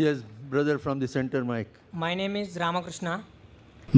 Yes, brother from the center mic. My name is Ramakrishna.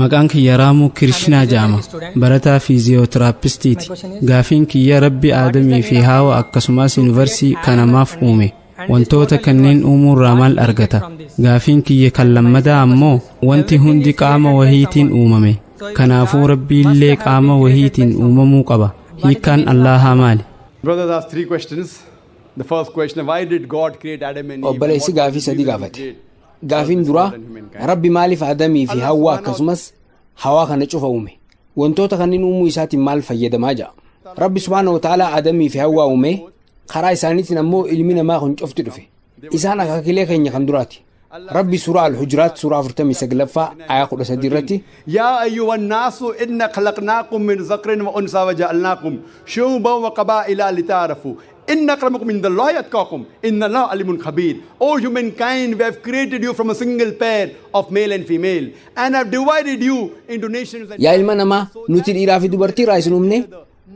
Maqaan kiyya Raamuu Kirishnaa jedhama. Barataa fiiziyootiraapistiiti. Gaafiin kiyya, Rabbi Aadamii fi Haawa akkasumas yuunivarsii kana maaf uume? Wantoota kanneen uumuurraa maal argata? Gaafiin kiyya kan lammataa ammoo, wanti hundi qaama wahiitiin uumame. Kanaafuu Rabbi illee qaama wahiitiin uumamuu qaba. Hiikkaan Allaahaa maali? Brothers asked three questions. The first question, why did God create Adam and Eve? Obboleessi gaafii sadii gaafate. Gaafiin duraa, Rabbi maaliif Adamii fi Hawwaa akkasumas hawaa kana cufa uume? Wantoota kanneen uumuu isaatiin maal fayyadamaa ja'a? Rabbi subhaanahu wa ta'aalaa Adamii fi Hawwaa uume. Karaa isaaniitiin ammoo ilmi namaa kun cufti dhufe. Isaan akaakilee keenya kan duraati. Rabbi Suuraa Al-Hujuraat suuraa 49ffaa ayaa 13 irratti: يا أيها الناس إنا خلقناكم من ذكر وأنثى وجعلناكم شعوبا وقبائل لتعارفوا إن أكرمكم عند الله أتقاكم إن الله عليم خبير. O humankind, we have created you from a single pair of male and female and have divided you into nations and Yaa ilma namaa, nuti dhiiraa fi dubartii irraa isin uumne.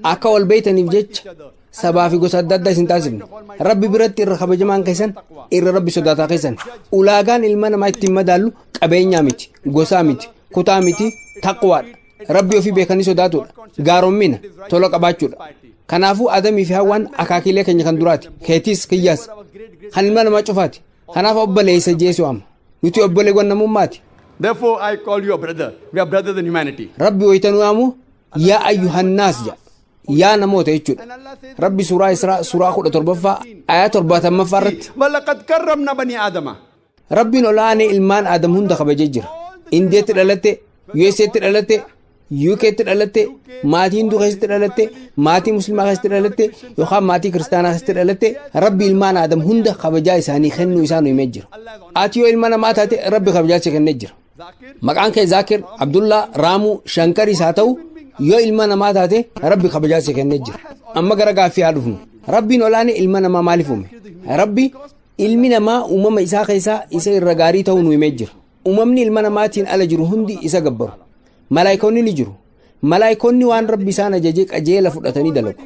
Akka wal beeytaniif jecha sabaa fi gosa adda addaa isin taasifne. Rabbi biratti irra kabajamaan keessan irra Rabbi sodaataa keessan. Ulaagaan ilma namaa ittiin madaallu qabeenyaa miti, gosaa miti, kutaa miti, taqwaadha. Rabbi ofii beekanii sodaatudha, gaarommina tola qabaachuudha. Kanaafuu Adamii fi Hawwaan akaakilee keenya kan duraati, keetiis kiyyaas, kan ilma namaa cufaati. Kanaaf obboleessa jeesu ama nuti obboleewwan namummaati. Therefore, I call you a brother. We are brothers in humanity. Rabbi wayita nu waamu "يا أيها الناس" jedha, yaa namoota jechuudha. Rabbi Suuraa Israa suuraa 17ffaa ayaa 70ffaa irratti: ولقد كرمنا بني آدم. Rabbiin olaanee ilmaan Aadam hunda kabajee jira. Indiyaatti dhalatte, USAtti dhalatte, UKtti dhalatte, maatii Hinduu keessatti dhalatte, maatii Muslimaa keessatti dhalatte yookaan maatii Kiristaanaa keessatti dhalatte, Rabbi ilmaan Aadam hunda kabajaa isaanii kennuu isaa nu himee jira. Ati yoo ilma namaa taate, Rabbi kabajaa si kennee jira. Maqaan kee Zaakir, Abdullaa, Raamuu, Shankaris haa ta'u, yoo ilma namaa taate Rabbi kabajaa si kennee jira. Amma gara gaaffii haa dhufnu. Rabbiin olaanee ilma namaa maaliif uume? Rabbi ilmi namaa uumama isaa keessaa isa irra gaarii ta'uu nu himee jira. Uumamni ilma namaatiin ala jiru hundi isa gabbaru. Malaayikoonni ni jiru. Malaayikoonni waan Rabbi isaan ajajee qajeela fudhatanii dalagu.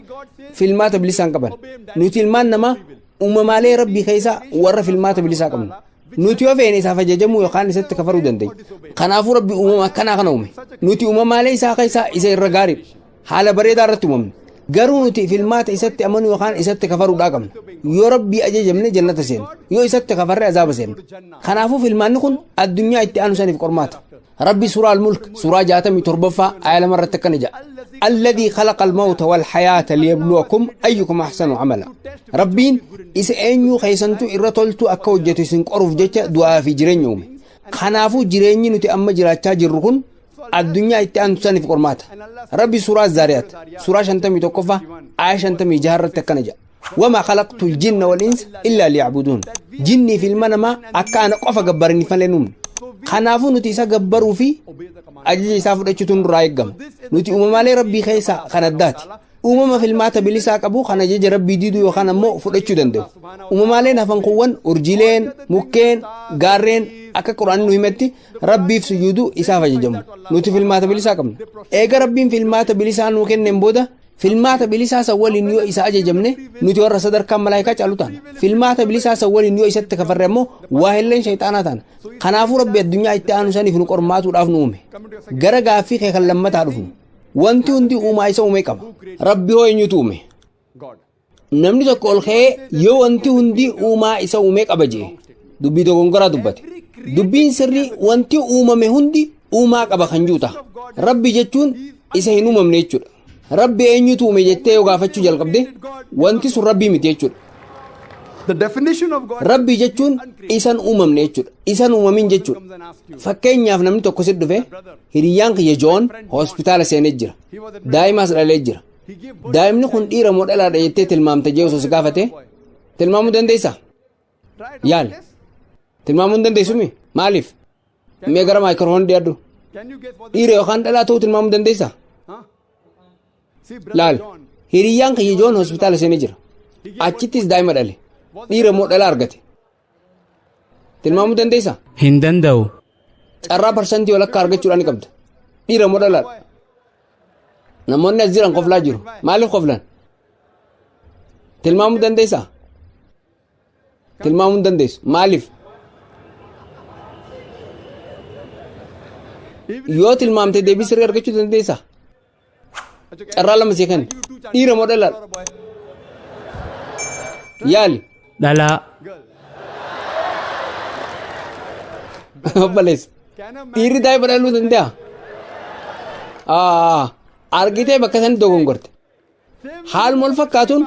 Filmaata bilisaan qaban. Nuti ilmaan namaa uumamaalee Rabbii keessaa warra filmaata bilisaa qabnu. Nuti yoo feene isaaf ajajamuu yookaan isatti kafaruu dandeenya. Kanaafuu Rabbi uumama akkanaa kana uume. Nuti uumamaalee isaa keessaa isa irra gaariidha. Haala bareedaa irratti uumamne. Garuu nuti filmaata isatti amanuu yookaan isatti kafaruudhaa qabna. Yoo Rabbii ajajamne jannata seena. Yoo isatti kafarre azaaba seena. Kanaafuu filmaanni kun addunyaa itti aanu saniif qormaata. Rabbi Suuraa Al-Mulk suuraa 67ffaa aaya 2 irratti akkana jedha: الذي خلق الموت والحياة ليبلوكم أيكم أحسن عملا. Rabbiin isa eenyuu keessantu irra toltu akka hojjetu isin qoruuf jecha du'aa fi jireenya uume. Kanaafuu jireenyi nuti amma jiraachaa jirru kun addunyaa itti aantu saniif qormaata. Rabbi Suuraa Zaariyaat suuraa 51ffaa aaya 56 irratti akkana jedha: وما خلقت الجن والإنس إلا ليعبدون. Jinnii fi ilma namaa akka ana qofa gabbaraniif malee uumne. Kanaafuu nuti isa gabbaruu fi ajaja isaa fudhachuutu nurraa eeggama. Nuti uumamaalee Rabbii keessaa kan addaati. Uumama filmaata bilisaa qabu kan ajaja Rabbii diduu yookaan ammoo fudhachuu danda'u. Uumamaaleen hafan kuuwwan, urjiileen, mukkeen, gaarreen, akka Quraanni nu himetti Rabbiif sujuuduu, isaaf ajajamu. Nuti filmaata bilisaa qabna. Eega Rabbiin filmaata bilisaa nuu kenneen booda, filmaata bilisaa san waliin yoo isa ajajamne, nuti warra sadarkaan malaayikaa caalu taana. Filmaata bilisaa san waliin yoo isatti kafarre ammoo waa illeen shayxaanaa taana. Kanaafuu Rabbi addunyaa itti aanu saniif nu qormaatuudhaaf nu uume. Gara gaaffii kee kan lammataa dhufnu, wanti hundi uumaa isa uume qaba. Rabbi hoo eenyutu uume? Namni tokko ol ka'ee yoo wanti hundi uumaa isa uume qaba jee, dubbii dogongoraa dubbate. Dubbiin sirrii wanti uumame hundi uumaa qaba kan jiru ta'a. Rabbi jechuun isa hin uumamne jechuudha. Rabbi eenyutu uume jettee yoo gaafachuu jalqabde, wanti sun Rabbii miti jechuudha. The definition of God. Rabbi jechuun isan uumamne jechuudha, isan uumamin jechuudha. Fakkeenyaaf, namni tokko si dhufe, "Hiriyyaan kiyya Joon hospitaala seenee jira, daa'imaas dhalee jira. Daa'imni kun dhiira moo dhalaadha jettee tilmaamte?" jee osoo si gaafate, tilmaamuu dandeessaa? Yaali. Tilmaamuu hin dandeessumi. Maaliif? Mee gara maayikiroofoon dhiyaadhu. Can you guess what? Dhiira yookaan dhalaa ta'uu tilmaamuu dandeessaa? Huh? See, brother Laal, John. hiriyyaan kiyya Joon hospitaala seenee jira, achittis daa'ima dhale. Dhiira moo dhalaa argate? Tilmaamuu dandeessaa? Hin danda'u. Carraa parsantii walakkaa argachuudhaan ni qabda. Dhiira moo dhalaadha? Namoonni as jiran koflaa jiru. Maaliif koflan? Tilmaamuu dandeessaa? Tilmaamuu hin dandeessu. Maaliif? Yoo tilmaamte deebii sirrii argachuu dandeessaa? Carraa lama sii kenna. Dhiira moo dhalaadha? Yaali. Dhalaa. Obboleessa. Dhiirri daa'ima dhaluu danda'a? Argitee bakka sani dogongorte. Haaluma wal fakkaatuun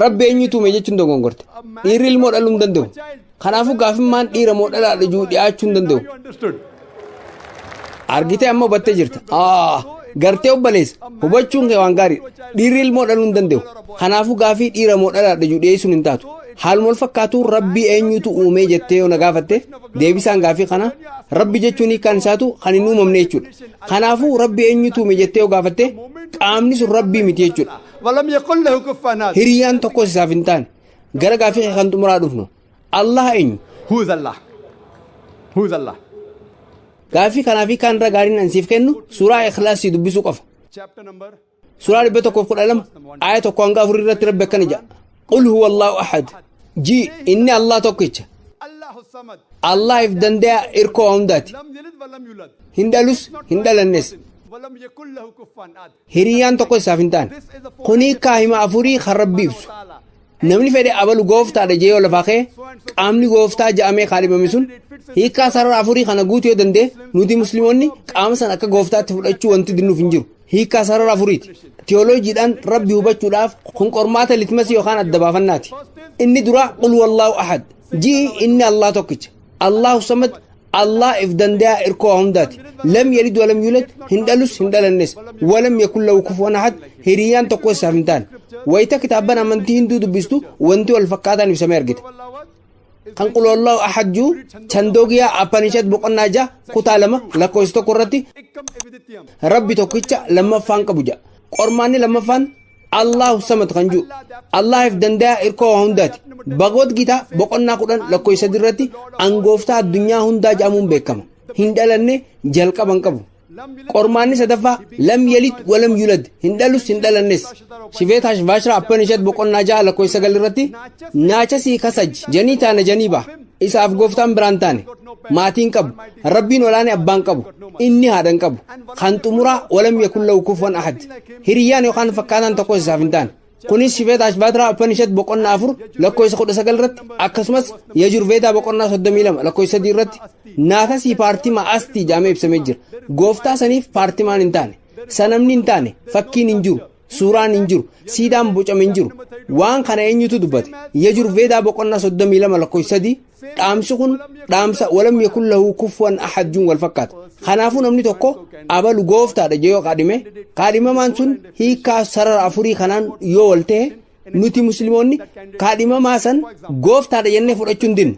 Rabbi eenyutu uume jechuun dogongorte. Dhiirri ilmoo dhaluu hin danda'u. Kanaafuu gaafimmaan dhiira moo dhalaadha jiru dhiyaachuu hin danda'u. Argitee amma hubattee jirta. Gartee obboleessa hubachuun kee waan gaariidha. Dhiirri ilmoo dhaluu hin danda'u. Kanaafuu gaafii dhiira moo dhalaadha jiru dhiyeessuun hin taatu. Haaluma wal fakkaatuun Rabbi eenyutu uume jettee yoo na gaafatte deebisaan gaafii kana Rabbi jechuun hiikkaan isaatu kan hin uumamne jechuudha. Kanaafuu Rabbi eenyutu uume jettee yoo gaafatte qaamni sun Rabbii miti jechuudha. Hiriyyaan tokkos isaaf hin taane. Gara gaafii kan xumuraa dhufnu. Allah eenyu? Who is Allah? Who is Allah? Gaafii kanaa fi kaan irra gaariin an siif kennu suuraa Ikhlaasii dubbisuu qofa. Suuraa 112 aaya 1-4 irratti Rabbi akkana jedha. Qul huwa Allahu ahad. Ji inni Allah tokkicha. Allah if danda'a irkoo hundaati. Hin dhalus hin dhalannes. Hiriyyaan tokko isaaf hin taane. Kuni kaahima afurii kan Rabbi ibsu. Namni fedhe abalu gooftaadha jee yoo lafaa ka'e qaamni gooftaa ja'amee kaadhimame sun hiikkaa sarara afurii kana guutuu yoo danda'e nuti musliimoonni qaama sana akka gooftaatti fudhachuu wanti dinnuuf hin jiru. Hiikkaa sarara afuriiti. Tiyooloojiidhaan Rabbi hubachuudhaaf kun qormaata litmasii yookaan adda baafannaati. Inni dura qul wallaahu ahad. Ji'i inni Allah tokkicha. Allahu samad. Allah if danda'a irkoo hundaati. Lam yalid walam yulad hin dhalus hin dhalannes. Walam yakun lahu kufuwan ahad hiriyyaan tokko isaaf hin taane. Wayita kitaabban amantii hinduu dubbistu wanti wal fakkaataan ibsamee argita. Kan qul wallahu ahad jiru Chandogyaa Upanishad boqonnaa 6 kutaa 2 lakkoofsa 1 irratti Rabbi tokkicha lammaffaan qabu jedha. Qormaanni lammaffaan Allahu samad kan jiru Allah if danda'a irkoo waa hundaati. Bhagavad Gita boqonnaa 10 lakkoofsa 3 irratti angooftaa addunyaa hundaa jedhamuun beekama. Hin dhalanne jalqaba hin qabu. Qormaanni sadaffaa lam yalid walam yulad hin dhalus hin dhalannes. Shiveetash Vashra Upanishad boqonnaa 6 lakkoofsa 9 irratti naachasii kasaj janii taana janii ba'a. Isaaf gooftaan biraan taane maatiin qabu Rabbiin olaane abbaan qabu inni haadhan qabu kan xumuraa walam yakun lahu kufuwan ahad hiriyyaan yookaan fakkaataan tokko isaaf hin taane. Kunis Shiveetash Vashra Upanishad boqonnaa 4 lakkoofsa 19 irratti akkasumas Yajurveedaa boqonnaa 32 lakkoofsa 3 irratti naatasii paartimaa astii jedhamee ibsamee jira. Gooftaa saniif paartimaan hin taane, sanamni hin taane, fakkiin hin jiru, suuraan hin jiru, siidaan bocame hin jiru. Waan kana eenyutu dubbate? Yajurveedaa boqonnaa 32 lakkoofsa 3 dhaamsi kun dhaamsa walam yakun lahu kufuwan ahad juun wal fakkaata. Kanaafuu namni tokko abalu gooftaadha jee yoo kaadhime kaadhimamaan sun hiikkaa sarara afurii kanaan yoo wal ta'e nuti musliimoonni kaadhimamaa san gooftaadha jennee fudhachuu hin dinnu.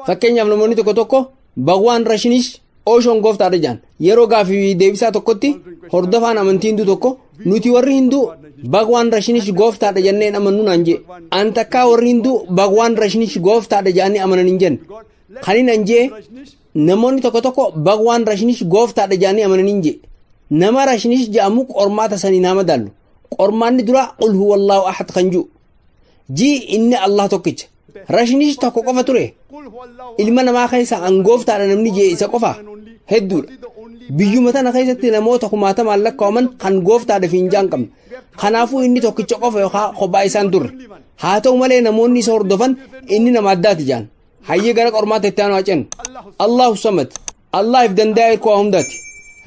Fakkeenyaaf namoonni tokko tokko Bhagwaan Rashinish Oshoon gooftaadha jedhan. Yeroo gaafii deebisaa tokkotti hordofaan amantii hinduu tokko nuti warri hinduu Bhagwaan Rashinish gooftaadha jennee amannu naan jee. An takkaa warri hinduu Bhagwaan Rashinish gooftaadha jedhanii amanan hin jenne. Kanin an jee namoonni tokko tokko Bhagwaan Rashinish gooftaadha jedhanii amanan hin jee. Nama Rashinish jedhamu qormaata sanii nama madaallu. Qormaanni dura qul huwallahu ahad kan jiru. Ji inni Allah tokkicha. Rashinish tokko qofa ture. Ilma namaa keessa an gooftaadha namni jee isa qofa hedduudha. Biyyuma tana keessatti namoota kumaatamaan lakkaa'aman kan gooftaadha fi hin jaan qabne. Kanaafuu inni tokkicha qofa yookaan kophaa isaan turre. Haa ta'u malee namoonni isa hordofan inni nama addaati jaan. Hayyee gara qormaata itti aanu haa ceenu. Allahu samad. Allah if danda'a irkoo hundaati.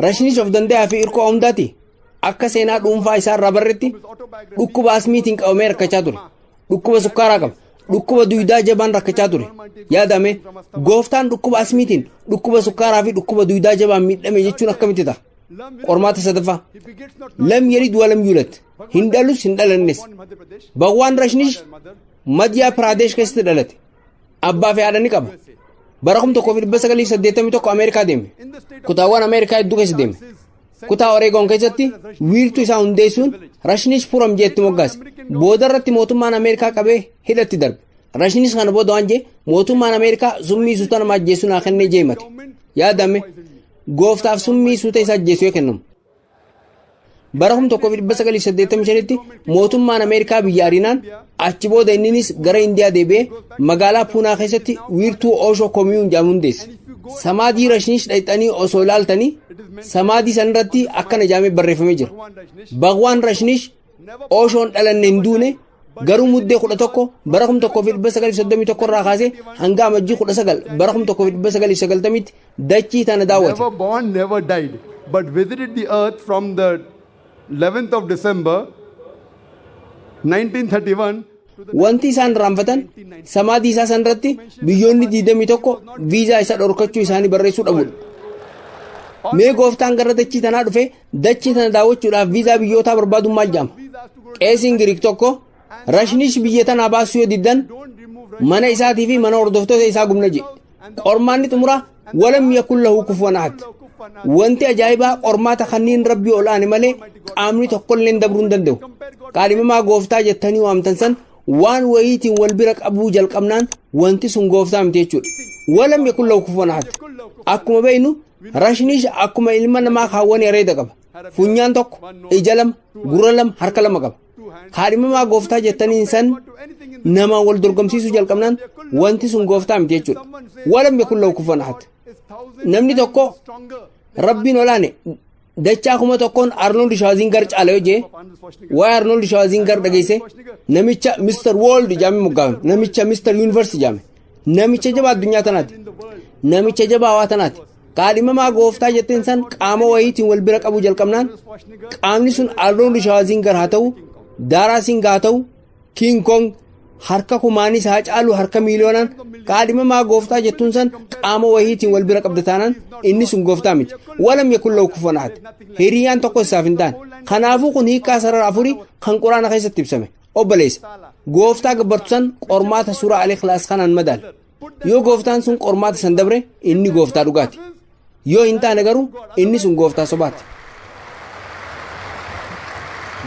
Rashinish of danda'a fi irkoo hundaati. Akka seenaa dhuunfaa isaa irraa barretti dhukkuba asmiitiin qabamee rakkachaa ture. Dhukkuba sukkaaraa qaba. Dhukkuba duydaa jabaan rakkachaa ture. Yaadame gooftaan dhukkuba asmiitiin dhukkuba sukkaaraa fi dhukkuba duydaa jabaan miidhame jechuun akkamitti ta'a? Qormaata sadaffaa. Lam yalid walam yulad. Hin dhalus hin dhalannes. Bhagwaan Rashnish Madhya Pradesh keessatti dhalate. Abbaa fi haadha ni qaba. Bara 1981 Ameerikaa deeme. Kutaawwan Ameerikaa hedduu keessa deeme. Kutaa Oreegoon keessatti wiirtuu isaa hundeessuun Rashnish Puram jeetti moggaase. Booda irratti mootummaan Ameerikaa qabee hidhatti darbe. Rashnish kana booda waan jee mootummaan Ameerikaa summii suuta nama ajjeesu naa kennee jee himate. Yaadame gooftaaf summii suuta isa ajjeesu yoo kennamu. Bara 1985tti mootummaan Ameerikaa biyya ariinaan achi booda inninis gara Indiyaa deebi'ee magaalaa Puunaa keessatti wiirtuu Oshoo Komiyuun jedhamu hundeesse. Samaadii Rajnish dhayxanii osoo ilaaltanii, samaadii san irratti akkana jaamee barreeffamee jira: Bhagwaan Rajnish Oshoon dhalanne, hin duune. Garuu Muddee 11 bara 1931 irraa kaasee hanga Amajjii 19 bara 1990tti dachii tana daawwate. Never born, never died, but visited the earth from the 11th of December 1931 to the Wanti isaan irraanfatan, samaadii isaa san irratti biyyoonni 21 viizaa isa dhorkachuu isaanii barreessuu dhabudha. Mee gooftaan gara dachii tanaa dhufe dachii tana daawwachuudhaaf viizaa biyyootaa barbaaduun maal jedhama? Qeesiin Giriik tokko Rajnish biyya tanaa baasuu yoo diddan mana isaatii fi mana hordoftoota isaa gubna jedhe. Qormaanni xumuraa ولم يكن له كفوا أحد. Wanti ajaa'ibaa, qormaata kanneen Rabbii ol aane malee qaamni tokkollee dabruu hin danda'u. Kaadhimamaa gooftaa jettanii waamtan san waan wayiitiin wal bira qabuu jalqabnaan wanti sun gooftaa miti jechuudha. ولم يكن له كفوا أحد. Akkuma beeknu, Rajnish akkuma ilma namaa kaawwan areeda qaba. Funyaan tokko, ija lama, gurra lama, harka lama qaba. Kaadhimamaa gooftaa jettaniin san namaan wal dorgomsiisuu jalqabnaan wanti sun gooftaa miti jechuudha. ولم يكن له كفوا أحد. Namni tokko Rabbiin olaane dachaa 1000n Arnold Schwarzenegger caala yoo jee, waa'ee Arnold Schwarzenegger dhageesse, namicha Mister World jaame moggaafame, namicha Mister Universe jaame, namicha jabaa addunyaa tanaati, namicha jabaa waa tanaati. Kaadhimamaa gooftaa jetteen san qaama wayiitiin wal bira qabuu jalqabnaan, qaamni sun Arnold Schwarzenegger haa ta'u, Daaraa Singh haa ta'u, King Kong, harka kumaanis haa caalu harka miiliyoonaan, kaadhimamaa gooftaa jettuun san qaama wayiitiin wal bira qabda taanaan inni sun gooftaa miti. ولم يكن له كفوا أحد. Hiriyaan tokko isaaf hin taane. Kanaafuu kun hiikkaa sarara afurii kan Quraana keessatti ibsame. Obboleessa, gooftaa gabbartu san qormaata suuraa Al-Ikhlaas kanaan madaal. Yoo gooftaan sun qormaata san dabre, inni gooftaa dhugaati. Yoo hin taane garuu inni sun gooftaa sobaati.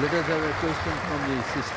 Let us have a question from the sister.